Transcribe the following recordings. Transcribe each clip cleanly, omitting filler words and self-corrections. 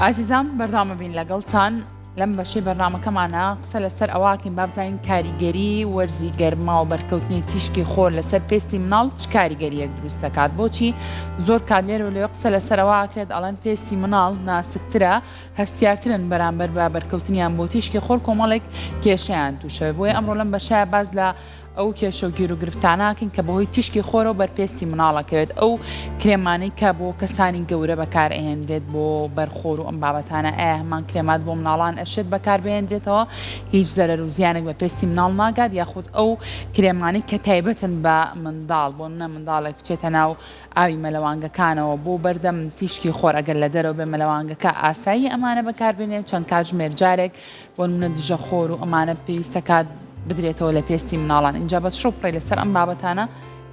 ئازیزان بەردەوام بین لەگەڵتان لەم بەشەی بەرنامەکەمانە قسە لەسەر ئەوەکەین با بزانین کاریگەری وەرزی گەرما و بەرکەوتنی تیشکی خۆر لەسەر پێستی مناڵ چ کاریگەریەک دروست دەکات بۆچی زۆر کات لێرە و لەوێ قسە لەسەر ئەوەکرێت ئەڵێن پێستی مناڵ ناسکترە هەستیارترن بەرامبەر بە بەرکەوتنیان بۆ تیشکی خۆر کۆمەڵێک کێشەیان تووشەوێ بۆیە ئەمڕۆ لەم بەشە باس لە ئەو کێشە و گیروگرفتانە ئەکەین کە بەهۆی تیشکی خۆرەوە بەر پێستی مناڵ ئەکەوێت، ئەو کرێمانەی کە بۆ کەسانی گەورە بەکار ئەهێنرێت بۆ بەر خۆر و ئەم بابەتانە ئایا هەمان کرێمات بۆ مناڵان ئەشێت بەکار بهێنرێتەوە هیچ زەرەر و زیانێک بە پێستی مناڵ ناگات یاخود ئەو کرێمانەی کە تایبەتن بە منداڵ بۆ نمونە منداڵێک بچێتە ناو ئاوی مەلەوانگەکانەوە بۆ بەردەم تیشکی خۆر ئەگەر لە دەرەوە بێ مەلەوانگەکە ئاسایی ئەمانە بەکاربێنێت چەند کاتژمێر جارێک بۆ نمونە دژە خۆر و ئەمانە پێویستە کات بدرێتەوە لە پێستی مناڵان ئینجا بە چڕ و پڕی لەسەر ئەم بابەتانە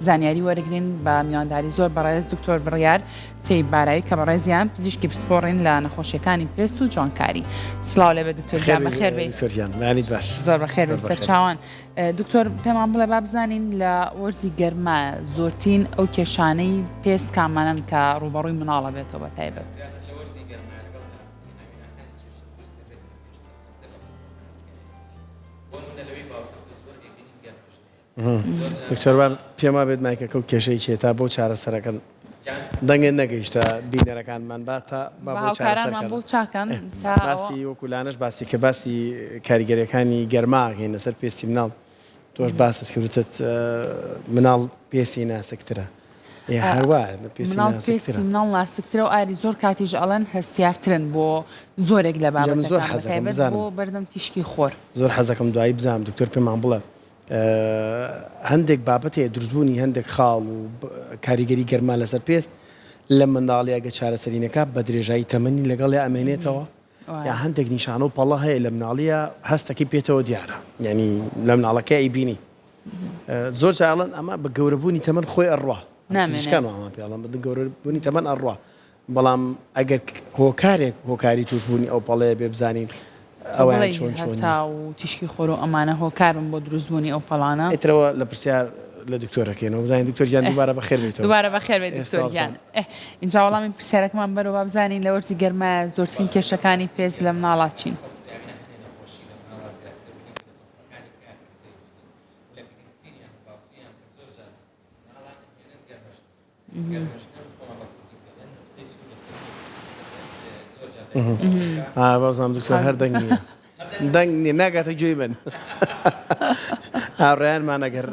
زانیاری وەرگین بە میوانداری زۆر بەڕێز دکتۆر بڕیار تەیب باراوی کە بەڕێزیان پزیشکی پسپۆڕین لە نەخۆشیەکانی پێست و جوانکاری سڵاو لێبێ دکتۆر گیان بەخێر بێی دکتۆر گیان بەیانیت باش زۆر بەخێر بێی سەرچاوان دکتۆر پێمان بڵێ با بزانین لە وەرزی گەرما زۆرترین ئەو کێشانەی پێست کامانەن کە ڕووبەڕووی مناڵە بێتەوە بە تایبەت دکتۆر با پێم وابێت مایکەکە و کێشەی چیە تا بۆ چارەسەرەکەن دەنگت نەگەیشتە بینەرەکانمان با تا با بۆ هاوکارانمان بۆ چاکەن باسی وەکو لانەش باسی کە باسی کاریگەریەکانی گەرماکەین لەسەر پێستی مناڵ تۆش باست کردت مناڵ پێستی ناسکترە مناڵ پێستی مناڵ ناسکترە و ئاری زۆر کاتیش ئەڵێن هەستیارترن بۆ زۆرێک لە بابەتەکان بەتایبەت بۆ بەردەم تیشکی خۆر. زۆر حەزەکەم دوایی بزانم دکتۆر پێمان بڵێ هەندێک بابەت هەیە دروستبوونی هەندێک خاڵ و کاریگەری گەرما لەسەر پێست لە منداڵی ئەگە چارەسەری نەکا بە درێژایی تەمەنی لەگەڵیا ئەمێنێتەوە یا هەندێک نیشانە و پەڵە هەیە لە مناڵیە هەستەکەی پێتەوە دیارە یعنی لە مناڵەکە ئەیبینی زۆر جار ئەڵێن ئەمە بە گەورەبوونی تەمەن خۆی ئەڕوا پزیشکان وامان پێ ئەڵێن بە گەورەبوونی تەمەن ئەڕوا بەڵام ئەگەر هۆکارێک هۆکاری توشبوونی ئەو پەڵەیە بێ بزانین ئەویان چۆن چۆن هەتا و تیشکی خۆر و ئەمانە هۆکارن بۆ دروستبوونی ئەو پەڵانە ئیترەوە لە پرسیار لە دکتۆرەکەینەوە بزانین دکتۆر گیان دووبارە بەخێر بێیتەوە دووبارە بەخێر بێت دکتۆر گیان ئینجا وەڵامی پرسیارەکەمان بەرەوە با بزانین لە وەرزی گەرمایە زۆرترین کێشەکانی پێست لە مناڵا چین؟ بازم دکتۆر هەر دەنگ نییە دەنگ نییە ناگاتە گوێی من هاوڕێیانمان ئەگەر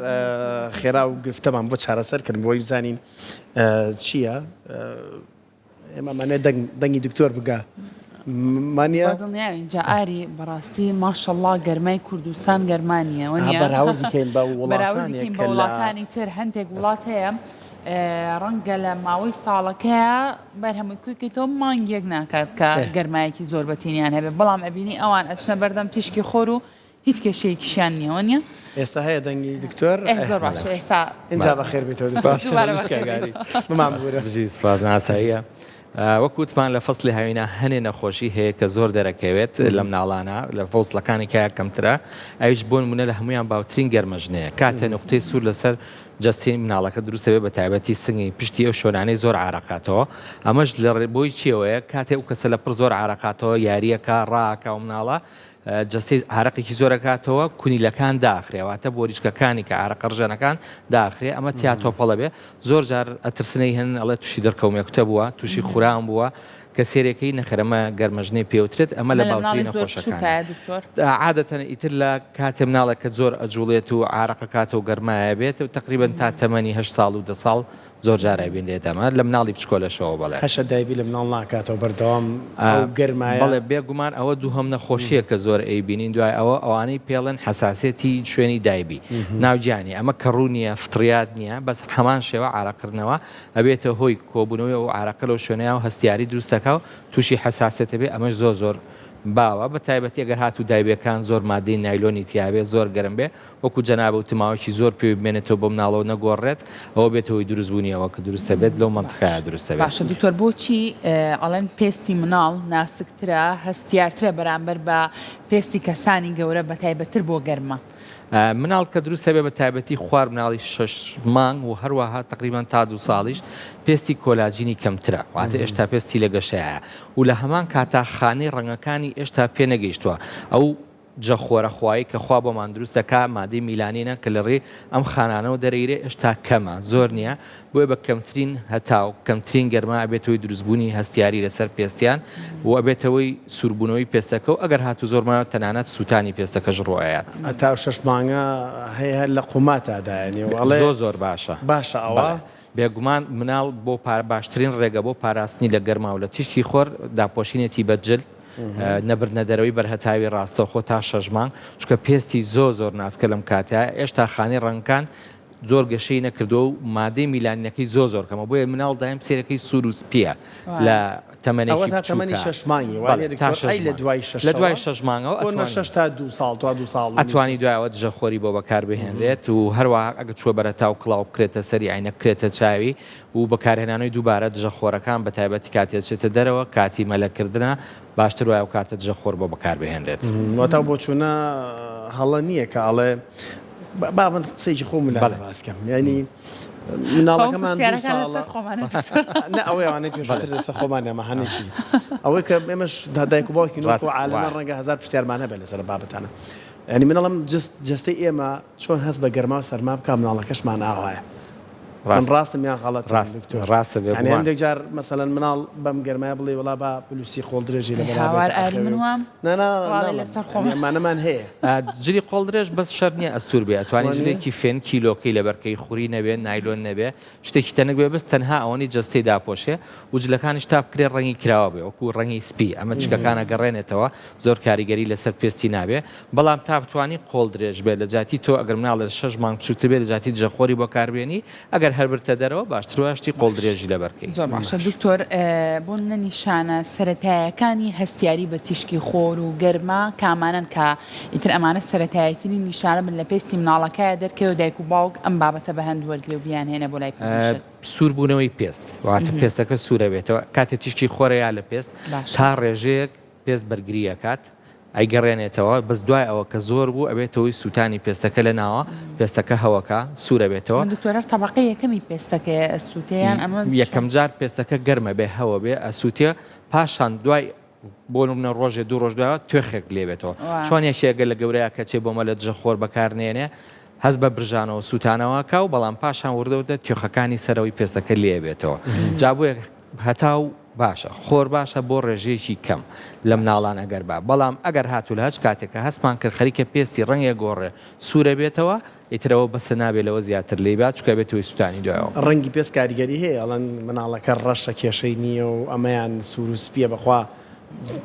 خێرا و گرفتەمان بۆ چارەسەر کردن بۆی بزانین چییە ئێمە ئەمانەوێت دەنگ دەنگی دکتۆر بگا مانیە؟ بەدڵنیاوین جا ئاری بەڕاستی ماشەڵڵا گەرمای کوردستان گەرما نییە وەنیە؟ بەراوردی کەین بە بەراوردی وڵاتانێک کەین بە کە لە وڵاتانی تر هەندێک وڵات هەیە ڕەنگە لە ماوەی ساڵەکەیا بەرهەمەی کۆی کەیتەوە مانگێک ناکات کە گەرمایەکی زۆر بەتینیان هەبێ بەڵام ئەبینی ئەوان ئەچنە بەردەم تیشکی خۆر و هیچ کێشەیەکیشیان نییە وەنیە؟ ئێستا هەیە دەنگی دکتۆر؟ ئێ زۆر باشە ئێستا ئینجا بەخێر بێیتەوە دکتۆر. دووبارە بەخێر بێیتەوە. بمان ببورە. بژی سپاس ئاساییە. وەک وتمان لە فەسلی هاوینا هەنێ نەخۆشی هەیە کە زۆر دەرەکەوێت لە مناڵانە لە فەسڵەکانی کە کەمترە ئەویش بۆ نمونە لە هەمویان باوترین گەرمەژنەیە کاتێ نوقتەی سوور لەسەر جەستەی مناڵەکە دروست دەبێت بە تایبەتی سنگی پشتی ئەو شوێنانەی زۆر عارەقاتەوە ئەمەش لە بۆی چیەوەیە کاتێ ئەو کەسە لە پڕ زۆر عارەقاتەوە یاریەکە ڕاکە و مناڵە جەستەی عارەقێکی زۆر ئەکاتەوە کونیلەکان داخرێ واتە بۆریچکەکانی کە عارەقە ڕژێنەکان داخرێ ئەمە تیا تۆپەڵە بێ زۆر جار ئەترسنەی هەن ئەڵێ تووشی دڕکەومێکوتە بووە تووشی خوران بووە کە سێرەکەی نەخەرەمە گەرمەژنەی پێوترێت ئەمە لە باوترین نەخۆشەکان عادەتەن ئیتر لە کاتێ مناڵێک کە زۆر ئەجوڵێت و عارەقەکاتەوە گەرمایە بێت و تقریبا تا تەمەنی 8 ساڵ و دە ساڵ زۆر جار ئەبینرێت ئەمە لە مناڵی بچکۆلەشەوە بەڵێ. هەشە دایبی لە مناڵ ناکاتەوە بەردەوام ئەو گەرمایە. بەڵێ بێ گومان ئەوە دووهەم نەخۆشیە کە زۆر ئەیبینین دوای ئەوە ئەوانەی پێڵێن حەساسیەتی شوێنی دایبی ناو گیانی ئەمە کەڕوو نیە فطریات نیە بەس هەمان شێوە عارەقکردنەوە ئەبێتە هۆی کۆبوونەوەی ئەو عارەقە لەو شوێنەیا و هەستیاری دروست دەکا و تووشی حەساسیەت ئەبێ ئەمەش زۆر زۆر باوە بە تایبەتی ئەگەر هاتوو دایبیەکان زۆر مادەی نایلۆنی تیابێ زۆر گەرم بێ وەکو جەنابت وتت ماوەیەکی زۆر پێوی بمێنێتەوە بۆ مناڵەوە نەگۆڕرێت ئەوە بێتە هۆی دروست بوونی ئەوە کە دروست دەبێت لەو مەنتقەیە دروست دەبێت. باشە دکتۆر بۆچی ئەڵێن پێستی مناڵ ناسکترە هەستیارترە بەرامبەر بە پێستی کەسانی گەورە بەتایبەتتر بۆ گەرما؟ مناڵ کە دروست هەبێ بە تایبەتی خوار مناڵی شەش مانگ و هەروەها تقریبان تا دوو ساڵیش پێستی کۆلاجینی کەمترە واتە ئێشتا پێستی لە گەشەیە و لە هەمان کاتا خانەی ڕەنگەکانی ئێشتا پێ نەگەیشتووە ئەو دژەخۆرە خوایی کە خوا بۆمان دروست دەکا مادەی میلانینە کە لە ڕێی ئەم خانانەوە دەرەیرێ ئێشتا کەمە زۆر نییە بۆیە بە کەمترین هەتاو کەمترین گەرما ئەبێتە هۆی دروستبوونی هەستیاری لەسەر پێستیان و ئەبێتە هۆی سووربوونەوەی پێستەکە و ئەگەر هاتوو زۆر مایەوە تەنانەت سووتانی پێستەکەش ڕووئەیات. هەتاو شەش مانگە هەیە هەر لە قوماتا دایەنێ و ئەڵێ زۆر زۆر باشە. باشە ئەوە. بەڵێ بێگومان مناڵ بۆ باشترین ڕێگە بۆ پاراستنی لە گەرما و لە تیشکی خۆر داپۆشینێتی بە جل، نەبردنە دەرەوەی بەرهەتاوی ڕاستەوخۆ تا شەش مانگ، چونکە پێستی زۆر زۆر ناسکە لەم کاتە، ئێشتا خانەی ڕەنگەکان زۆر گەشەی نەکردووە و مادەی میلانینەکەی زۆر زۆر کەمە، بۆیە مناڵ دایم سەیرەکەی سوور و سپییە لە تەمەنێکی ئەوە تا تەمەنی بچووکا. شەش مانگی بەڵێ وانیە تا دکتۆر؟ شەش ئەی لە مانگ. دوای لە شەشەوە؟ دوای شەش مانگەوە بۆ نمونە ئەتوانی. شەش تا دوو ساڵ تا دوو ساڵ و نیو ئەتوانی سێ. دوایەوە دژە خۆری بۆ بەکار بهێنرێت و هەروەها ئەگەر چووە بەرهەتاو کڵاو بکرێتە سەری عەینەک بکرێتە چاوی و بەکارهێنانەوەی دووبارە دژە خۆرەکان بە تایبەتی کاتی ئەچێتە دەرەوە کاتی مەلەکردنە باشتر وایە ئەو کاتە دژە خۆر بۆ بەکار بهێنرێت. واتە ئەو بۆچوونە هەڵە نییە کە ئەڵێ با من قسەیەکی خۆم لا بەڵێ. باس کەم یانی خۆ مناڵەکەمان دوو پرسیارەکان ساڵە لەسەر خۆمانە دکتۆر. نا ئەوەی ئەوانەی پێشووتر لەسەر خۆمان ئێمە هەنێکی ئەوەی کە ئێمەش دایک و باوکین وەکو ڕاست عالەمە وایە. ڕەنگە هەزار پرسیارمان هەبێت لەسەر ئەم بابەتانە یانی من ئەڵێم جەستەی ئێمە چۆن هەست بە گەرما و سەرما بکا مناڵەکەشمان ئاوایە من ڕاست ڕاستم یان غەڵەتم ڕاست دکتۆر ڕاستە یانی بێگومان. هەندێک جار مەسەلەن مناڵ بەم گەرمایە بڵێ وەڵا با بلوسی قۆڵ درێژی ئەی لەبەرا هاوار بێتە ئاری ئەخەوێ من و وام نا نا واڵێ ناڵێم لەسەر یانی خۆمە. ئەمانەمان هەیە. جلی قۆڵ درێژ بەس شەرت نیە ئەستور بێ ئەتوانی وانیە؟ جلێکی فێنکی لۆکەی لەبەر کەی خوری نەبێ نایلۆن نەبێ شتێکی تەنک بێ بەس تەنها ئەوەنەی جەستەی داپۆشێ و جلەکانیش تا بکرێ ڕەنگی کراوە بێ وەکو ڕەنگی سپی ئەمە چکەکان ئەگەڕێنێتەوە زۆر کاریگەری لەسەر پێستی نابێ بەڵام تا بتوانی قۆڵ درێژ بێت لە جیاتی تۆ ئەگەر مناڵێ شەش مانگ بچوکتر بێ لە جیاتی دژەخۆری بۆ کار بێنی ئەگەر هەر برتە دەرەوە باشتر وایە شتی قۆڵ باش درێژی لەبەر کەی. زۆر باشە دکتۆر بۆ نمونە نیشانە سەرەتایەکانی هەستیاری بە تیشکی خۆر و گەرما کامانەن کە ئیتر ئەمانە سەرەتاییترین نیشانە بن لە پێستی مناڵەکەیا دەرکەوێ و دایک و باوک ئەم بابەتە بە هەند وەرگرێ و بیانهێنێ بۆ لای پزیشک. سوور بوونەوەی پێست واتە پێستەکە سوورەبێتەوە کاتێ تیشکی خۆرە یا لە پێست باشە. تا ڕێژەیەک پێست بەرگری ئەکات ئەیگەڕێنێتەوە بەس دوای ئەوە کە زۆر بوو ئەبێتە هۆی سووتانی پێستەکە لە ناوە پێستەکە هەوەکا سوور ئەبێتەوە. دکتۆر هەر تەبەقەی یەکەمی پێستەکەیە ئەسووتێ یان ئەمە چۆن؟ یەکەم جار پێستەکە گەرمە بێ هەوە بێ ئەسووتێ پاشان دوای بۆ نمونە ڕۆژێ دوو ڕۆژ دوایەوە توێخێک لێ بێتەوە چۆن یەکێکە لە گەورەیە کەچێ بۆ مەلە دژە خۆر بەکار نێنێ هەست بە برژانەوە سووتانەوە کا و بەڵام پاشان وردە وردە توێخەکانی سەرەوەی پێستەکە لێ بێتەوە جا بۆیە هەتاو باشە خۆر باشە بۆ ڕێژەیەکی کەم لە مناڵان ئەگەر با بەڵام ئەگەر هاتوو لە هەچ کاتێک کە هەستمان کرد خەریکە پێستی ڕەنگێ گۆڕێ سوورە بێتەوە ئیتر ئەوە بەسە نابێ لەوە زیاتر لێی با چونکە ئەبێتە هۆی سوتانی دوایەوە. ڕەنگی پێست کاریگەری هەیە ئەڵێن مناڵەکە ڕەشە کێشەی نییە و ئەمەیان سوور و سپییە بەخوا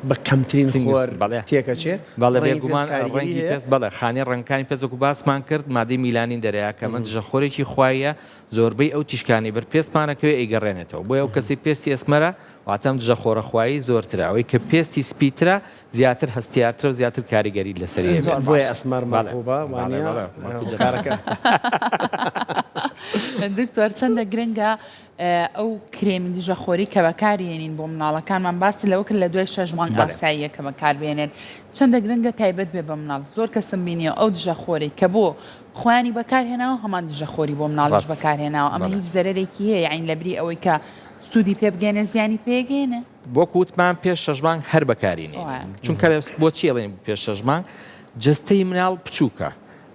بە کەمترین خۆر تێکەچێ بەڵێ ڕەنگی پێست بێگومان کاریگەری ڕەنگی هەیە؟ پێست بەڵێ خانەی ڕەنگەکانی پێست وەکو باسمان کرد مادەی میلانین دەرەیا کە ئەمە دژەخۆرێکی خواییە زۆربەی ئەو تیشکانەی بەر پێستمان ئەکەوێ ئەیگەڕێنێتەوە بۆیە ئەو کەسەی پێستی ئەسمەرە واتە ئەم دژەخۆرە خوایی زۆرترە ئەوەی کە پێستی سپیترە زیاتر هەستیارترە و زیاتر کاریگەری لەسەری ئەبێت. زۆر بۆیە باشە. ئەسمەر بەڵێ مەرغوبە بەڵێ وانیە بەڵێ وەکو جەنابت. هۆکارەکە. دکتۆر چەندە گرنگە ئەو کرێمی دژە خۆری کە بەکارێنین بۆ مناڵەکانمان باست لەوە کرد لە دوای شەش مانگ بەڵێ. ئاساییە کە بەکاربێنێت چەندە گرنگە تایبەت بێ بە مناڵ زۆر کەسم بینیوە ئەو دژە خۆرەی کە بۆ خۆیانی بەکارهێناوە هەمان دژە خۆری بۆ مناڵیش ڕاست بەکارهێناوە ئەمە بەڵێ. هیچ زەرەرێکی هەیە یانی لەبری ئەوەی کە سوودی پێ بگەێنێ زیانی پێگەێنێ؟ وەک وتمان پێش شەش مانگ هەر بەکاری نێنین چونکە بۆچی ئەڵێن پێش شەش مانگ جەستەی مناڵ بچووکە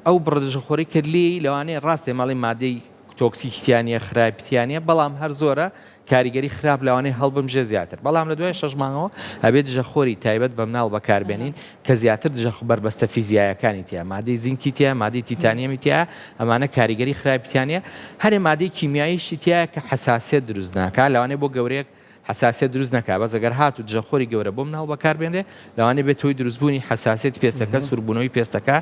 ئەو بڕە دژەخۆری کە لێی لەوانەیە ڕاستێ ماڵی مادەی تۆکسیکی تیا نییە خراپی تیا نییە بەڵام هەر زۆرە کاریگەری خراپ لەوانەیە هەڵبمژێ زیاتر بەڵام لە دوای شەش مانگەوە ئەبێت دژەخۆری تایبەت بە مناڵ بەکاربێنین کە زیاتر دژە بەربەستە فیزیایەکانی تیا مادەی زینکی تیا مادەی تیتانیەمی تیا ئەمانە کاریگەری خراپی تیا نییە هەرێ مادەی کیمیاییشی تیا کە حەساسیەت دروست ناکا لەوانەیە بۆ گەورەیەک حەساسیەت دروست نەکا بەس ئەگەر هاتوو دژەخۆری گەورە بۆ مناڵ بەکار بێنرێ لەوانەیە بێتە هۆی دروستبوونی حەساسیەتی پێستەکە سووربوونەوەی پێستەکە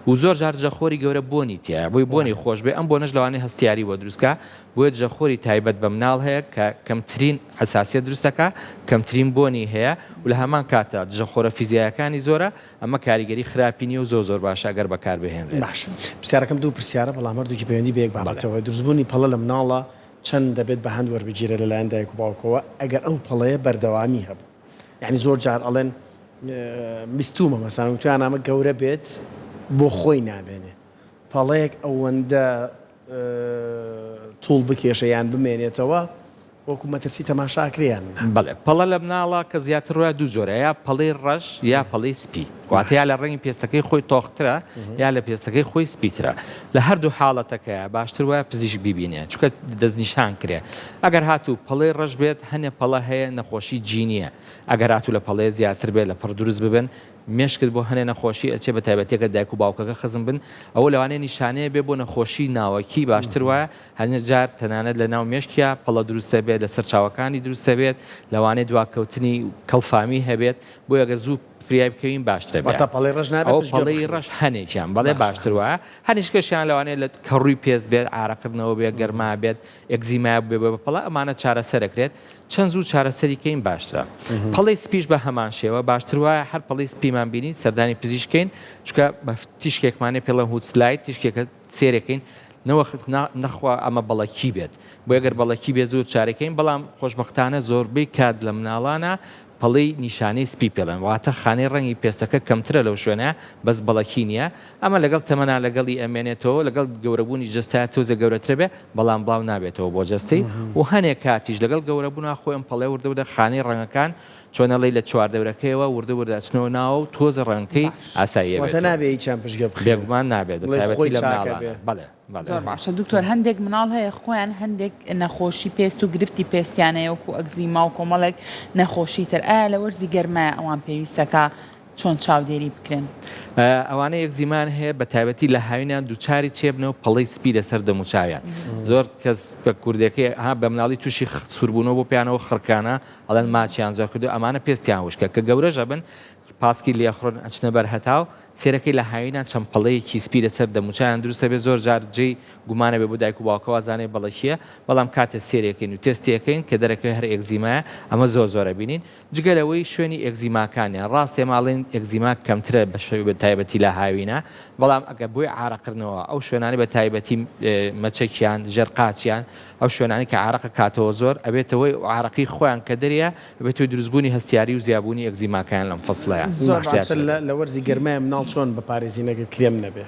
و زۆر جار دژەخۆری گەورە بۆنی تیایە بۆی بۆنی خۆش بێ ئەم بۆنەش لەوانەیە هەستیاری بۆ دروست کا بۆیە دژەخۆری تایبەت بە مناڵ هەیە کە کەمترین حەساسیەت دروست دەکا کەمترین بۆنی هەیە و لە هەمان کاتا دژەخۆرە فیزیایەکانی زۆرە ئەمە کاریگەری خراپی نیە و زۆر زۆر باشە ئەگەر بەکار بهێنرێت. باشە پرسیارەکەم دوو پرسیارە بەڵام هەردووکی پەیوەندی بە یەک بەڵێ. بابەتەوە هەیە دروستبوونی پەڵە لە مناڵا چەند دەبێت بە هەند وەربگیرێت لەلایەن دایک و باوکەوە ئەگەر ئەو پەڵەیە بەردەوامی هەبوو یانی زۆر جار ئەڵێن بیستومە مەسان وتویان ئەمە گەورە بێت بۆ خۆی نامێنێ. پەڵەیەک ئەوەندە توڵ بکێشە یان بمێنێتەوە وەکو مەترسی تەماشا ئەکرێ یان نا؟ بەڵێ پەڵە لە مناڵا کە زیاتر ڕویا دوو جۆرە یا پەڵەی ڕەش یا پەڵەی سپی واتە یا لە ڕەنگی پێستەکەی خۆی تۆخترە یا لە پێستەکەی خۆی سپیترە لە هەردوو حاڵەتەکەیا باشتر وایە پزیشک بیبینێ چونکە دەستنیشان کرێ ئەگەر هاتوو پەڵەی ڕەش بێت هەنێ پەڵە هەیە نەخۆشی جینیە ئەگەر هاتوو لە پەڵەیە زیاتر بێت لە پڕ دروست ببن مێشکت بۆ هەنێ نەخۆشی ئەچێ بە تایبەتی ئەگەر دایک و باوکەکە خزم بن ئەوە لەوانەیە نیشانەیە بێ بۆ نەخۆشی ناوەکی باشتر وایە هەنێ جار تەنانەت لە ناو مێشکیا پەڵە دروست دەبێت لەسەر چاوەکانی دروست دەبێت لەوانەیە دواکەوتنی کەڵفامی هەبێت بۆیە گەر زوو فریای بکەوین باشترە بێ واتە پەڵەی ڕەش نابێت ئەوە پشت گوێ پەڵەی بخرێت ڕەش هەنێکیان بەڵێ باشە باشتر وایە هەنیشکەشیان لەوانەیە لە کەڕووی پێست بێت ئارەقکردنەوە بێت گەرما بێت ئێگزیما بێ بە پەڵە ئەمانە چارەسەرەکرێت چەند زوو چارەسەری کەین باشترە. پەڵەی سپیش بە هەمان شێوە باشتر وایە هەر پەڵەی سپیمان بینی سەردانی پزیشک کەین چونکە بە تیشکێکمانێ پێڵێن هوتسلایت تیشکێکە سێرەکەین نەوەخت نەخوا ئەمە بەڵەکی بێت بۆ ئەگەر بەڵەکی بێت زۆر چارەکەین بەڵام خۆشبەختانە زۆربەی کات لە مناڵانە پەڵەی نیشانەی سپی پێڵێن واتە خانەی ڕەنگی پێستەکە کەمترە لەو شوێنە بەس بەڵەکی نییە ئەمە لەگەڵ تەمەنا لەگەڵی ئەمێنێتەوە لەگەڵ گەورەبوونی جەستە تۆزێ گەورەترە بێ بەڵام بڵاو نابێتەوە بۆ جەستەی و هەنێ کاتیش لەگەڵ گەورەبوونا خۆی ئەم پەڵەیە وردە وردە خانەی ڕەنگەکان چۆن ئەڵێی لە چواردەورەکەیەوە وردە وردە ئەچنەوە ناوە و تۆزە ڕەنگەکەی باش. ئاسایی واتە ئەبێتەوە. نابێ هیچیان پشتگوێ بخرێن. بێگومان نابێت بە بڵێی تایبەتی خۆی لە چاکە مناڵانا. بێ. بەڵێ بەڵێ. زۆر باشە دکتۆر هەندێک مناڵ هەیە خۆیان هەندێک نەخۆشی پێست و گرفتی پێستیان هەیە وەکو ئەگزیما و کۆمەڵێک نەخۆشی تر ئایا لە وەرزی گەرمایە ئەوان پێویستەکە چۆن چاودێری بکرێن؟ ئەوانە ئێگزیمان هەیە بە تایبەتی لە هاوینان دووچاری چێبنەوە پەڵەی سپی لەسەر دەموچاویان زۆر کەس بە کوردەکەی ها بە مناڵی تووشی سووربوونەوە بۆ پیانەوە خڕکانە ئەڵێن ماچیان زۆر کردو ئەمانە پێستیان وشکە کە گەورەشە بن پاسکی لێخڕن ئەچنە بەر هەتاو سێرەکەی لە هاوینان چەند پەڵەیەکی سپی لەسەر دەموچاویان دروستە بێت زۆر جار جێی گومانە بێ بۆ دایک و باوکە وازانێ بەڵەکیە بەڵام کاتێ سێرێکەین و تێستیەکەین کە دەرەکەوێ هەر ئێگزیمایە ئەمە زۆر زۆرە بینین جگە لەوەی شوێنی ئێگزیماکانیان، ڕاستە ئێمە ئەڵێین ئێگزیما کەمترە بە شێوەی بە تایبەتی لە هاوینە، بەڵام ئەگەر بۆی عارەقکردنەوە ئەو شوێنانەی بە تایبەتی مەچەکیان، ژێر قاچیان، ئەو شوێنانەی کە عارەق ئەکاتەوە زۆر ئەبێتە هۆی عارەقی خۆیان کە دەریا ئەبێتە هۆی دروستبوونی هەستیاری و زیابوونی ئێگزیماکەیان لەم فەسڵەیا. زۆر باشە باشە. لە وەرزی گەرمایە مناڵ چۆن بپارێزین ئەگەر کرێم نەبێ؟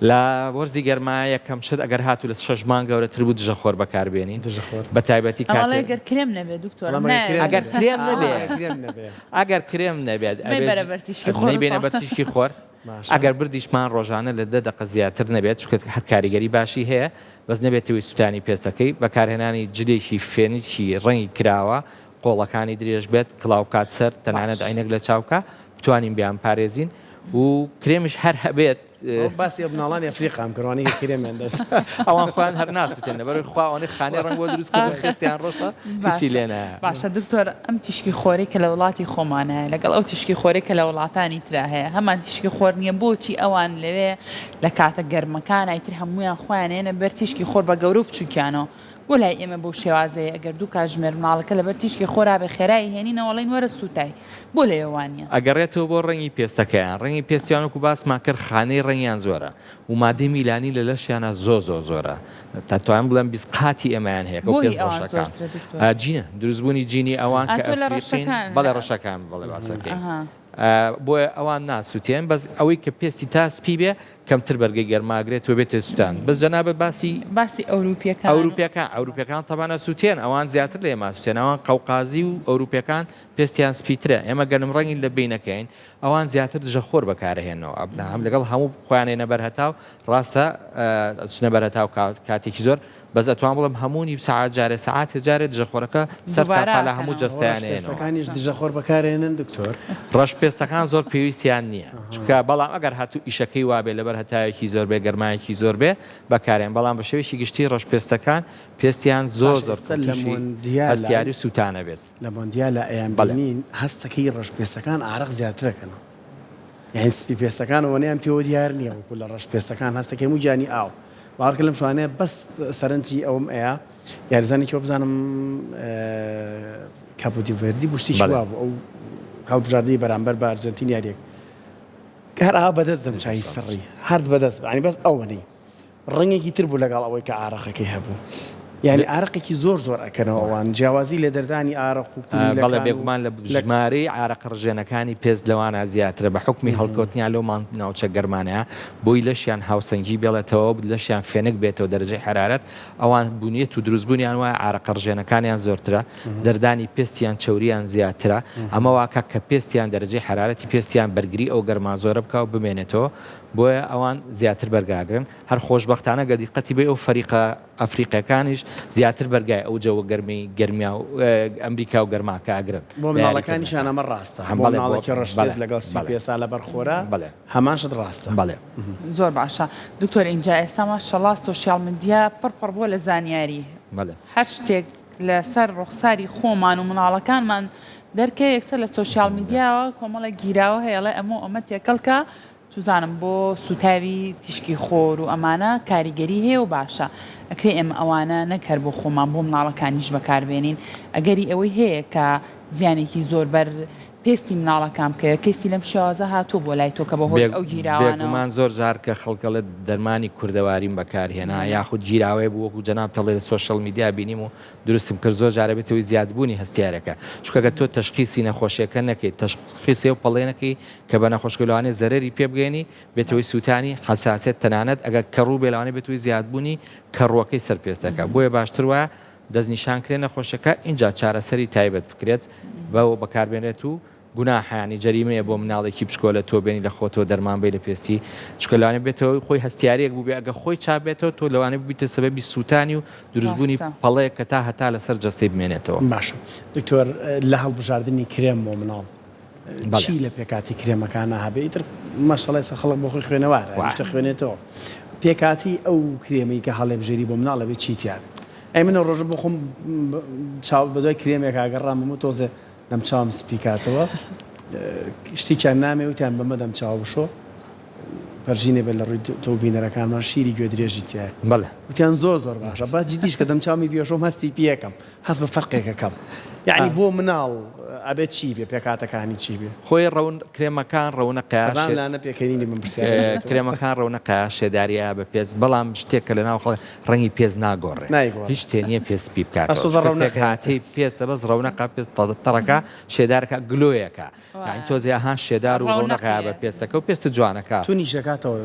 لە وەرزی گەرما یەکەم شت ئەگەر هاتوو لە شەش مانگ گەورەتر بوو دژە خۆر بەکار بێنین دژە خۆر بە تایبەتی ئەڵێ کاتێ گەر کرێم نەبێ دکتۆر بەڵام ئەگەر کرێم ئەگەر نەبێ کرێم ئا نەبێ ئەگەر کرێم نەبێ ئەگەر کرێم نەبێت ئەبێت مەیبەرە بەر تیشکی خۆر نەیبێنە بەر تیشکی خۆر باشە ئەگەر بردیشمان ڕۆژانە لە دە دەقە زیاتر نەبێت چونکە هەر کاریگەری باشی هەیە بەس نەبێتەوەی سوتانی پێستەکەی بەکارهێنانی جلێکی فێنکی ڕەنگی کراوە قۆڵەکانی درێژ بێت کڵاو بکات سەر تەنانەت باش عینەک لە چاو بکا بتوانین بیانپارێزین و کرێمیش هەر هەبێت. ئەوە باسی مناڵانی ئەفریقام کرد وانەی کە کرێمیان دەست. ئەوان خۆیان هەر ناسوتێن لەبەر خوا ئەوەنەی خانەی ڕەنگ بۆ دروست کردن خێستیان ڕەشە هیچی باشە لێ نایە. باشە دکتۆر ئەم تیشکی خۆرەی کە لە وڵاتی خۆمان هەیە لەگەڵ ئەو تیشکی خۆرەی کە لە وڵاتانی ترا هەیە هەمان تیشکی خۆر نییە بۆچی ئەوان لەوێ لە کاتە گەرمەکانا ئیتر هەموویان خۆیان ئەیەنە بەر تیشکی خۆر بە گەورە و بچووکیانەوە بۆ لای ئێمە بەو شێوازەیە ئەگەر دوو کاتژمێر مناڵەکە لەبەر تیشکی خۆرا بێ خێرا ئەیهێنینەوە ئەڵێین وەرە سووتای بۆ لەوێ وانیە؟ ئەگەڕێتەوە بۆ ڕەنگی پێستەکەیان، ڕەنگی پێستیان وەکو باسمان کرد خانەی ڕەنگیان زۆرە و مادەی میلانی لە لەشیانا زۆر زۆر زۆرە تا توانم بڵێم 20 قاتی ئێمەیان هەیە کەو بۆ هی پێست ئەوان ڕەشەکان زۆرترە دکتۆر؟ جینە دروستبوونی جینی ئەوان ئا کە تۆ لە ئەفریقین ڕەشەکان بەڵێ لە ڕەشەکان بەڵێ باسەکەین ئەها. بۆیە ئەوان ناسوتێن بەس ئەوەی کە پێستی تا سپی بێ کەمتر بەرگەی گەرما ئەگرێت و بێتە سوتان بەس جەنابت باسی باسی ئەوروپیەکان و ئەوروپیەکان ئەوروپیەکان تەبان ئەسوتێن ئەوان زیاتر لە ئێمە ئەسوتێن ئەوان قەوقازی و ئەوروپیەکان پێستیان سپیترە ئێمە گەنم ڕەنگین لە بینەکەین ئەوان زیاتر دژە خۆر بەکارهێنەوە هەم لەگەڵ هەموو خۆیان ێنە بەر هەتاو ڕاستە ئەچنە بەر هەتاو کاتێکی زۆر بەس ئەتوان بڵێم هەموو نیو سەعات جارێ سەعاتێ جارێ دژەخۆرەکە سەر تا دووبارە پا لە هەموو ئەکەنەوە. جەستەیان ڕەش ئەیەنەوە. پێستەکانیش دژەخۆر بەکارێنن دکتۆر؟ ڕەش پێستەکان زۆر پێویستیان نییە چونکە بەڵام ئەگەر هاتوو ئیشەکەی وابێ لەبەر هەتاوێکی زۆر بێ گەرمایەکی زۆر بێ بەکارێن بەڵام بە شێوەیەکی گشتی ڕەش پێستەکان پێستیان زۆر باشە زۆر ئێستا کەم لە تووشی مۆندیالا هەستیاری و سووتانە بێت. لە مۆندیالا ئەیان بەڵێ. بینین هەستەکەی ڕەش پێستەکان ئارەق زیاترەکەنەوە یانی سپی پێستەکان ئەوەنەیان پێوە دیار نییە وەکو لە ڕەش پێستەکان هەستەکەی هەموو گیانی ئاو باوەڕکە لەم شوانەیە بەس سەرنجی ئەوم ئەیا یاریزانێکی وەبزانم کاپۆدی ڤێردی بوو شتێکی بەڵێ. وا بوو ئەو هەڵبژاردەی بەرامبەر بە ئەرجەنتین یاریەک کە هەر ئاوا بەدەست دەمچوی سڕی هەر بەدەست یانی بەس ئەوەنەی ڕەنگێکی تر بوو لەگەڵ ئەوەی کە ئارەقەکەی هەبوو. یانی ئارەقێکی زۆر زۆر ئەکەنەوە ئەوان جیاوازی لە دەردانی ئارەق و بەڵێ کولیلەکان و بێگومان لە لە. ژمارەی ئارەقە ڕژێنەکانی پێست لەوانە زیاترە بە حوکمی هەڵکەوتنیان لەو ناوچە گەرمانەیە بۆی لەشیان هاوسەنگی بێڵێتەوە و لەشیان فێنک بێتەوە دەرەجەی حەرارەت ئەوان بونیەت و دروستبوونیان وایە ئارەقە ڕژێنەکانیان زۆرترە دەردانی پێستیان چەوریان زیاترە ئەمە واکا کە پێستیان دەرەجەی حەرارەتی پێستیان بەرگری ئەو گەرما زۆرە بکا و بمێنێتەوە بۆیە ئەوان زیاتر بەرگاگرن هەر خۆشبەختانە گەر دیقەتی بەی ئەو فەریقە ئەفریقیەکانیش زیاتر بەرگای ئەو جەوە گەرمەی گەرمیا و ئەمریکا و گەرماکە ئەگرن بۆ لە مناڵەکانیشیان یاریکردنەکە. ئەمە ڕاستە بۆ بەڵێ بۆ مناڵێکی ڕەش بەڵێ پێست لەگەڵ سپی بەڵێ پێستا لەبەر خۆرا بەڵێ هەمان شت ڕاستە. بەڵێ. زۆر باشە دکتۆر ئینجا ئێستا ماشەڵا social media پڕ پڕ بووە لە زانیاری بەڵێ. هەر شتێک لەسەر ڕوخساری خۆمان و مناڵەکانمان دەرکەوێ یەکسەر لە social media وە کۆمەڵێک گیراوە هەیە ئەڵێ ئەمە و ئەمە تێکەڵ کە چوزانم بۆ سوتاوی تیشکی خۆر و ئەمانە کاریگەری هەیە و باشە ئەکرێ ئێمە ئەوانە نەک هەر بۆ خۆمان بۆ مناڵەکانیش بەکاربێنین ئەگەری ئەوەی هەیە کە زیانێکی زۆر بەر پێستی مناڵەکان بکەوێت کەیسی لەم شێوازە هاتووە بۆ لای تۆ کە بەهۆی ئەو گیراوانەوە. بێگومان زۆر جار کە خەڵک ئەڵێت دەرمانی کوردەواریم بەکارهێنا یاخود گیراوەیە بوو وەکو جەنابت ئەڵێ لە social media بینیم و دروستم کرد زۆر جار ئەبێتە هۆی زیادبوونی هەستیارەکە چونکە گەر تۆ تەشخیسی نەخۆشیەکە نەکەیت تەشخیسی ئەو پەڵەیە نەکەی کە بە نەخۆشەکە لەوانەیە زەرەری پێ بگەیەنی بێتە هۆی سووتانی حەساسیەت تەنانەت ئەگەر کەڕوو بێ لەوانەیە بێتە هۆی زیادبوونی کەڕووەکەی سەر پێستەکە بۆیە باشتر وایە دەستنیشان کرێ نەخۆشەکە ئینجا چارەسەری تایبەت بکرێت بەوە بەکاربێنرێت و گوناحە یانی جەریمەیە بۆ مناڵێکی بچکۆلە تۆ بێنی لە خۆتەوە دەرمان بەی لە پێستی چونکە لەوانەیە بێتەوە خۆی هەستیاریەک بووبێ ئەگەر خۆی چاک بێتەوە تۆ لەوانەیە ببیتە سەبەبی سووتانی و دروستبوونی ڕاستە. پەڵەیەک کە تا هەتا لەسەر جەستەی بمێنێتەوە. باشە دکتۆر لە هەڵبژاردنی کرێم بۆ مناڵ بەڵێ. چی لە پێکهاتی کرێمەکانا هەبێ ئیتر ماشەڵا ئێستا خەڵک بۆ خۆی خوێنەوارە وایە. هەمیشە خوێنێتەوە پێکهاتی ئەو کرێمەی کە هەڵێبژێری بۆ مناڵ ئەبێ چی تیا بێ ئەی من ئەو ڕۆژە بۆ خۆم چاو بەدوای کرێمێکا گەڕام هەموو تۆزێ دەمچاوم سپی کاتەوە شتێکیان نامێ وتیان بەمە دەمچاو بشۆ پەرژینێ بێت لە ڕووی تۆ بینەرەکانمان شیری گوێ درێژی تایە بەڵێ وتیان زۆر زۆر باشە بە جدیش کە دەمچاومی پێشۆم هەستی پێکەم هەست بە فەرقێکەکەم یعنی بۆ مناڵ ئەبێت چی بێ پێکاتەکانی چی بێ خۆی ڕەون کرێمەکان ڕەونە قەزان قەیاشێ لانە پێکەنینی بم پرسیارەکەی تۆ. کرێمەکان ڕەونە قەیا شێداریە بە پێست بەڵام شتێک کە لەناو خەڵک ڕەنگی پێست ناگۆڕێ نایگۆڕێ. هیچ شتێ نییە پێست سپی بەس بکاتەوە تۆزە چونکە ڕەونەقەیە. پێکهاتەی پێستە بەس ڕەونەقە پێست تەڕەکە شێدارەکە گلۆیەکە یانی تۆزێ ئەها شێدار و ڕەونەقەیە بە پێستەکە و پێستت جوانەکا. تونیش دەکاتەوە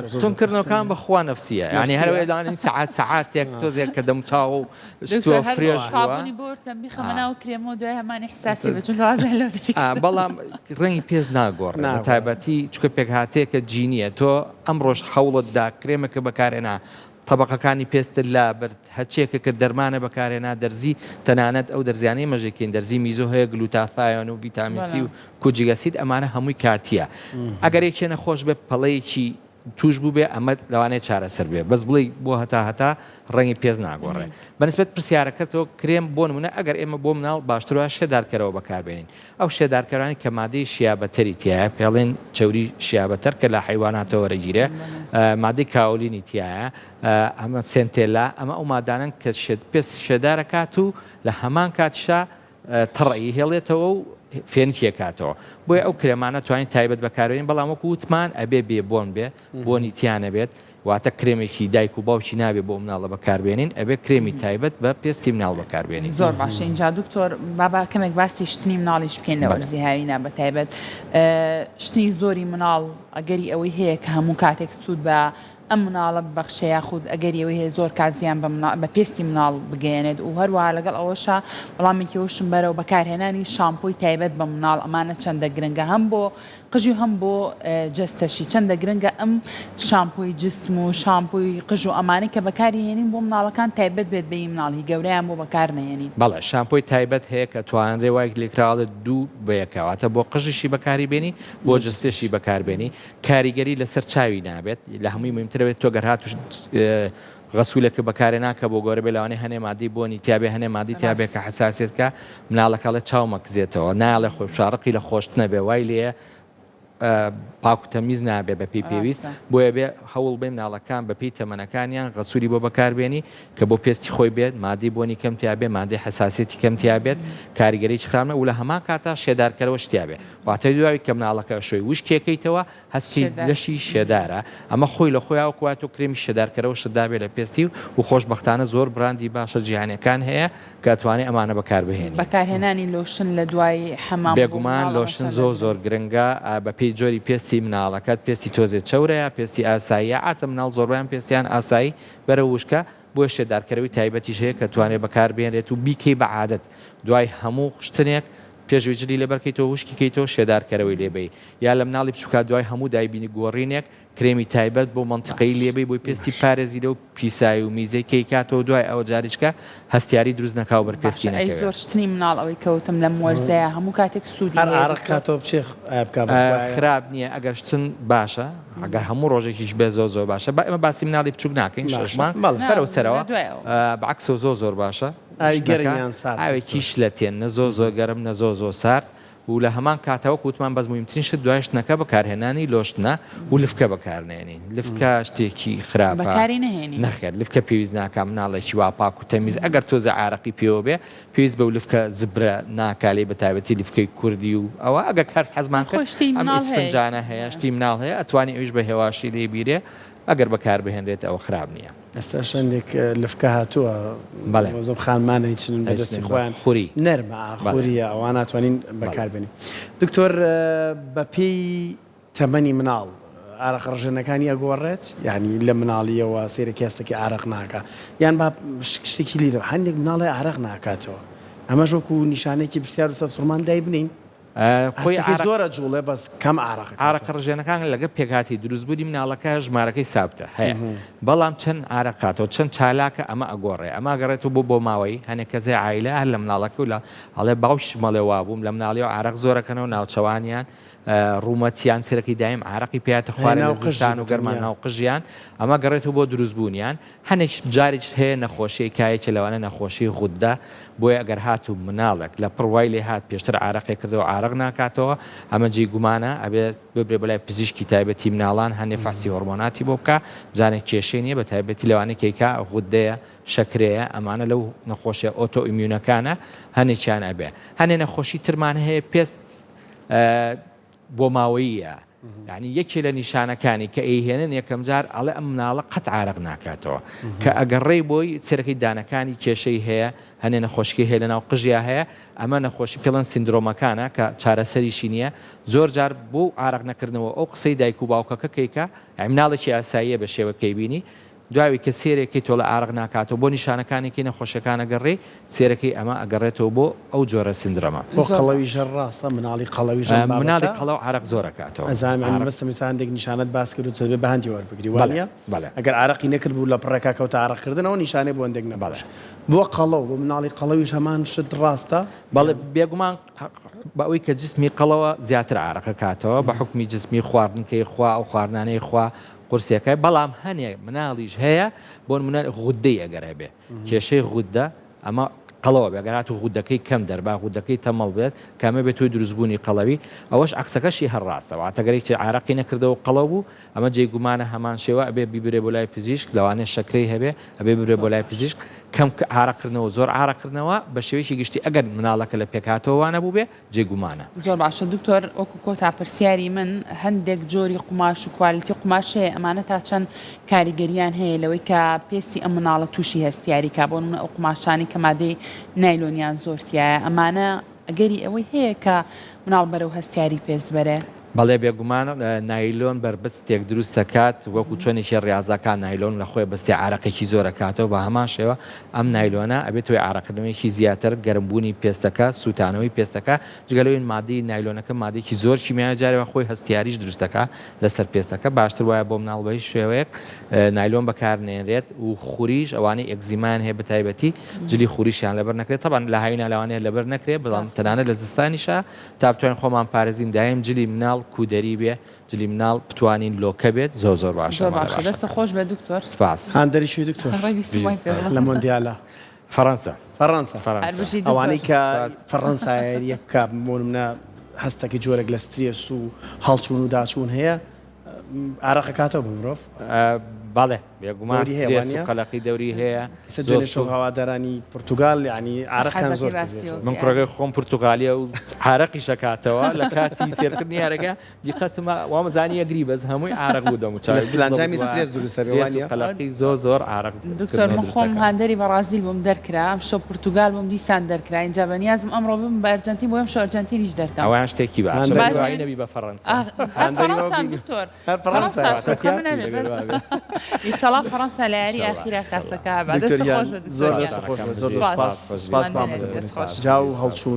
دکتۆر؟ تون کردنەوەکان بە خوا نەفسیە یانی هەر نەفسیە؟ ئەوەی سەعات سەعاتێک تۆزێک کە دەموچاو و دکتۆر شتووە هەر fresh بووە. سابونی بۆرتەم بیخەمە ناو کرێمەوە دوای هەمان ئیحساسی بێ چونکە وازیان لەو دەری کردم. بەڵام ڕەنگی پێست ناگۆڕێ بە ناگۆڕێ. تایبەتی چونکە پێکهاتەیەکە جینیە تۆ ئەمڕۆش هەوڵت دا کرێمەکە بەکارهێنا تەبەقەکانی پێستت لابرد هەرچیەکە کرد دەرمانە بەکارهێنا دەرزی تەنانەت ئەو دەرزیانەی مەژێکین دەرزی میزۆ هەیە glutathione و ڤیتامین سی و kojic acid ئەمانە هەمووی کاتیە ئەگەر یەکێ نەخۆش بێ پەڵەیەکی توش بووبێ ئەمە لەوانەیە چارەسەر بێ بەس بڵێی بۆ هەتا هەتا ڕەنگی پێست ناگۆڕێ بەنسبەت پرسیارەکەتەوە کرێم بۆ نمونە ئەگەر ئێمە بۆ مناڵ باشتر وایە شێدارکەرەوە بەکاربێنین ئەو شێدارکەرانەی کە مادەی shea butter ی تیایە پێڵێن چەوری shea butter کە لە حەیواناتەوە وەرەگیرێ مادەی kaolin ی تیایە ئەمە centella ئەمە ئەو مادانەن کە شێد پێست شێدارەکات و لە هەمان کاتیشا تەڕی هێڵێتەوە و فێنکیەکاتەوە بۆیە ئەو کرێمانە توانین تایبەت بەکاربێنین بەڵام وەکو وتمان ئەبێ بێ بۆن بێ بۆنی تیا نەبێت واتە کرێمێکی دایک و باوکی نابێ بۆ مناڵە بەکاربێنین ئەبێ کرێمی تایبەت بە پێستی مناڵ بەکاربێنین. زۆر باشە ئینجا دکتۆر با با کەمێک باسی شتنی مناڵیش بکەین لە وەرزی هاوینا بە تایبەت شتنی زۆری مناڵ ئەگەری ئەوەی هەیە کە هەموو کاتێک سوود بە ئەم مناڵە ببەخشێ یاخود ئەگەری ئەوەی هەیە زۆر کات زیان بە مناڵ بە پێستی مناڵ بگەیەنێت و هەروەها لەگەڵ ئەوەشا وەڵامێکی ئەوەشم بەرەوە بەکارهێنانی شامپۆی تایبەت بە مناڵ ئەمانە چەندە گرنگە هەم بۆ قژی و هەم بۆ جەستەشی چەندە گرنگە ئەم شامپۆی جسم و شامپۆی قژ و ئەمانەی کە بەکاری هێنین بۆ مناڵەکان تایبەت بێت بە ی مناڵ هی گەورەیان بۆ بەکار نەهێنین. بەڵێ شامپۆی تایبەت هەیە کە توانرێ وای لێکراوە دوو بە یەکە واتە بۆ قژیشی بەکاری بێنی بۆ جستێشی بەکار بێنی کاریگەری لەسەر چاوی نابێت لە هەمووی مهمتر ئەوێت تۆ گەر هاتوو غەسولێکە بەکارێ ناکە بۆ گەورە بێ لەوانەیە هەنێ مادەی بۆنی تیابێ هەنێ مادەی تیابێ کە حەساسیەت کە مناڵەکە ئەڵێ چاومە کزێتەوە نایەڵێ خۆی بشا ڕقی لە خۆشتنە بێ وای لێیە. پاک و تەمیز نابێ بە پێی پێویست، بۆیە بێ هەوڵ بەی مناڵەکان بە پێی تەمەنەکانیان غەسولی بۆ بەکار بێنی کە بۆ پێستی خۆی بێت، مادەی بۆنی کەم تیا بێ، مادەی حەساسیەتی کەم تیا بێت، کاریگەریی خراپ نە و لە هەمان کاتا شێدارکەرەوەش تیا بێ. واتە دوای کە مناڵەکە ئەشۆی وشکێکەیتەوە هەستی لەشی شێدارە، ئەمە خۆی لە خۆیا وەکو وایە تۆ کرێمی شێدارکەرەوەشت دابێ لە پێستی و خۆشبەختانە زۆر براندی باشە جیهانیەکان هەیە کە ئەتوانێ ئەمانە بەکار بهێنی. بەکارهێنانی لۆشن لە دوای حەمام بۆ بێگومان مناڵ ئەمە لۆشن چەندە زۆر گرنگە؟ زۆر گرنگە بەپێی جۆری پێستی مناڵەکەت پێستی تۆزێ چەورە یا پێستی ئاساییە عاتە مناڵ زۆربەیان پێستیان ئاسایی بەرەو وشکە بۆیە شێدارکەرەوەی تایبەتیش هەیە کە توانێ بەکار بێنرێت و بیکەی بە عادەت دوای هەموو شتنێک پێش ئەوەی جلی لەبەر کەیتەوە وشکی کەیتەوە شێدارکەرەوەی لێ بەی یا لە مناڵی بچوکا دوای هەموو دایبینی گۆڕینێک کرێمی تایبەت بۆ مەنتیقەی لێبەی بۆی پێستی پارێزی لەو پیسایی و میزەی کەی کاتەوە دوای ئەوە جاریچکە هەستیاری دروست نەکاو بەر پێستی باشە ئەی نەکەوێ. زۆر شتنی مناڵ ئەوەی کەوتم لەم وەرزەیا هەموو کاتێک سوودی هەر هەیە ئارەق دکتۆر؟ کاتەوە بچێ ئایا بکا بە خوایە. خراپ نییە ئەگەر شتن باشە ئەگەر هەموو ڕۆژێکیش بێ زۆر زۆر باشە با ئێمە باسی مناڵی بچوک ناکەین باشە شەش مانگ بەڵێ. نا بەرەو لە سەرەوە دوای ئەوە. بە عەکسەوە زۆر زۆر باشە ئاوی گەرم شتنەکە یان سارد ئاوێکی دکتۆر؟ شلەتێن نە زۆر زۆر گەرم نە زۆر زۆر سارد و لە هەمان کاتا وەک وتمان بەس موهیمترین شت دوای شتنەکە بەکارهێنانی لۆشتنە و لفکە بەکارنێنین لفکە شتێکی خراپە بەکاری نەهێنین. نەخێر لفکە پێویست ناکا مناڵێکی وا پاک و تەمیز ئەگەر تۆزێ عارەقی پێوە بێ پێویست بەو لفکە زبرە ناکا لێی بەتایبەتی لفکەی کوردی و ئەوە ئەگەر هەر حەزمان کرد خۆی شتی ئەم مناڵ هەیە. ئیسفنجانە هەیە شتی مناڵ هەیە ئەتوانی ئەویش بە هێواشی لێی بیرێ ئەگەر بەکاربهێنرێت ئەوە خراپ نییە. ئێستاش هەندێک لفکە هاتووە بەڵێ. وەزم خانمان ئەیچنن بە دەستی ئەیچنن بە خۆیان خوری. نەرمە ئا بەڵێ. خوریە ئەوان ئەتوانین بەڵێ. بەکار بێنین. دکتۆر بە پێی تەمەنی مناڵ ئارەق ڕژێنەکانی ئەگۆڕێت؟ یانی لە مناڵیەوە سەیرەکی هەستەکی ئارەق ناکا یان با شتێکی لیرە هەندێک مناڵ هەیە ئارەق ناکاتەوە ئەمەش وەکو نیشانەیەکی پرسیار و سەرسوڕمان دایبنێین؟ خۆی هەستەکەی زۆر ئەجوڵێ بەس کەم ئارەق ئەکاتەوە. ئارەقە ڕژێنەکان لەگەڵ پێکهاتەی دروستبوونی مناڵەکە ژمارەکەی سابتە هەیە بەڵام چەند ئارەق کاتەوە چەند چالاکە ئەمە ئەگۆڕێ ئەمە ئەگەڕێتەوە بۆ بۆماوەیی هەنێک کەس هەیە عایلە هەر لە مناڵەکە و لە ئەڵێ باوکیشم ئەڵێ وابووم لە مناڵیەوە ئارەق زۆرەکەنەوە ناوچەوانیان ڕوومەتیان سەرەکی دایم ئارەقی پێیاتە هەیە خوارێ ناو لە قژی زستان و بە گەرما تەنیا. ناو قژیان ئەمە گەڕێتەوە بۆ دروستبوونیان هەنێک جاریش هەیە نەخۆشیی کا یەکێ لەوانە نەخۆشیی غوددە، بۆیە ئەگەر هاتوو مناڵێک لە پڕ وای لێ هات پێشتر عارەقێ کردەوە عارەق ناکاتەوە ئەمە جێی گومانە ئەبێ ببرێ بۆ لای پزیشکی تایبەتی مناڵان هەنێ فەحسی هۆڕمۆناتی بۆ بکا بزانێ کێشەی نیە بە تایبەتی لەوانەی کەیکا غوددەیە شەکرەیە ئەمانە لەو نەخۆشیە ئۆتۆ ئیمیونەکانە هەنێکیان ئەبێ هەنێ نەخۆشی ترمان هەیە پێست بۆماوەییە یانی یەکێ لە نیشانەکانی کە ئەیهێنن یەکەم جار ئەڵێ ئەم مناڵە قەت عارەق ناکاتەوە کە ئەگەڕێی بۆی سێرەکەی دانەکانی کێشەی هەیە هەنێ نەخۆشکی هەیە لەناو قژیا هەیە ئەمە نەخۆشی پێڵەن سیندرۆمەکانە کە چارەسەریشی نییە زۆر جار بۆ عارەق نەکردنەوە ئەو قسەی دایک و باوکەکە کەیکە یانی مناڵێکی ئاساییە بە شێوە کەی بینی دواوی کە سێرێکەی تۆڵە ئارەق ناکاتەوە بۆ نیشانەکانێکی نەخۆشیەکان ئەگەڕێی سێرەکەی ئەمە ئەگەڕێتەوە بۆ ئەو جۆرە سندرەمە. بۆ قەڵەویش هەر ڕاستە مناڵی قەڵەویش ئەم بابەتە. مناڵی قەڵەو عارەق زۆر ئەکاتەوە. ئەزانم یانی عارەق. مەبەستم ئێستا هەندێک نیشانەت باس کرد و تۆ دەبێ بە هەندی وەربگری بەڵێ وانیە؟ بەڵێ. ئەگەر عارەقی نەکرد بوو لە پڕێکا کەوتە عارەق کردنەوە نیشانەی بۆ هەندێک بەڵێ. نەخۆش. بۆ قەڵەو بۆ مناڵی قەڵەویش هەمان شت ڕاستە؟ بەڵێ بێگومان بە ئەوەی کە جسمی قەڵەوە زیاتر عارەق ئەکاتەوە بە حوکمی جسمی خواردن کەی خوا ئەو خواردنانەی خوا قورسەکە بەڵام هەنێ مناڵیش هەیە بۆ نمونە غودەی ئەگەر هەبێ کێشەی غودە ئەمە قەڵەوە بێ ئەگەر هاتوو غودەکەی کەم دەربا غودەکەی تەمەڵ بێت کامە بێت تۆی دروستبوونی قەڵەوی ئەوەش عەکسەکەشی هەر ڕاستە واتە گەر یەکێ عارەقی نەکردەوە قەڵەو بوو ئەمە جێی گومانە هەمان شێوە ئەبێ بیبرێ بۆ لای پزیشک لەوانەیە شەکرەی هەبێ ئەبێ ببرێ بۆ لای پزیشک کەم عارەقکردنەوە زۆر عارەقکردنەوە بە شێوەیەکی گشتی ئەگەر مناڵەکە لە پێکهاتەوە وانەبووبێ جێی گومانە. زۆر باشە دکتۆر وەکو کۆتا پرسیاری من هەندێک جۆری قوماش و کوالیتی قوماش هەیە ئەمانە تا چەند کاریگەریان هەیە لەوەی کە پێستی ئەم مناڵە تووشی هەستیاری کا بۆ نمونە ئەو قوماشانەی کە مادەی نایلۆنیان زۆر تیایە ئەمانە ئەگەری ئەوەی هەیە کە مناڵ بەرەو هەستیاری پێست بەرێ؟ بەڵێ بێگومان نایلۆن بەربەستێک دروست دەکات وەکو چۆنێکی ڕیازەکان نایلۆن لە خۆی بەستی عارەقێکی زۆر ئەکاتەوە بە هەمان شێوە ئەم نایلۆنە ئەبێت هۆی عارەقکردنەوەیەکی زیاتر گەرمبوونی پێستەکە سووتانەوەی پێستەکە جگە لەوەی مادەی نایلۆنەکە مادەیەکی زۆر کیمیایە جارێ وا خۆی هەستیاریش دروست دەکات لەسەر پێستەکە باشتر وایە بۆ مناڵ بە هیچ شێوەیەک نایلۆن بەکارنێنرێت و خوریش ئەوانەی ئێکزیمایان هەیە بەتایبەتی جلی خوریشیان لەبەر نەکرێت تەبعەن لە هاوینا لەوانەیە لەبەر نەکرێت بەڵام تەنانەت لە زستانیشا تا بتوانین خۆمان پارێزین دایم جلی مناڵ کودەری بێ جلی مناڵ بتوانین لۆکە بێت زۆر زۆر باشە زۆر باشە دەستت خۆش بێت دکتۆر. سپاس. هاندەری کوێی دکتۆر لە مۆندیالا؟ فەڕەنسا. فەڕەنسا. فەڕەنسا. ئەوانەی کە فەڕەنسا یارییەک بکا بۆ نمونە. هەستەکەی جۆرێک لە سترێس و هەڵچوون و داچوون هەیە ئارەق ئەکاتەوە بە مرۆڤ؟ بەڵێ بێگومان سترێس و قەلەقی دەوری هەیە. ئێستا دوێنێ شەو هەوادارانی پورتوگال یانی عارەقیان زۆر کردووە. من کوڕەکەی خۆم پورتوگالیە و عارەقیش ئەکاتەوە لە کاتی سێرکردنی یارەکە دیقەتم وامزانی ئەگری بەس هەمووی عارەق بوو دەموچاوی لە ئەنجامی سترێس دروست ئەبێ وا نییە؟ قەلەقی زۆر زۆر عارەق دکتۆر من خۆم هاندەری بەڕازیل بووم دەرکرا ئەمشەو پورتوگال بووم دیسان دەرکرا ئینجا بەنیازم ئەمڕۆ ببم بە ئەرجەنتین بۆ ئەمشەو ئەرجەنتینیش دەرکەم. ئەوەیان شتێکی باشە باش دوایی نەبی بە فەڕەنسا. هەر فەڕەنسام دکتۆر هەر فەڕەنسا ئیشەڵا فەڕەنسا لە یاری ئاخیرا کاسەکە دکتۆر گیان زۆر دەست خۆش زۆر سپاس سپاس بۆ ئامادەبوونت جا و هەڵچوون.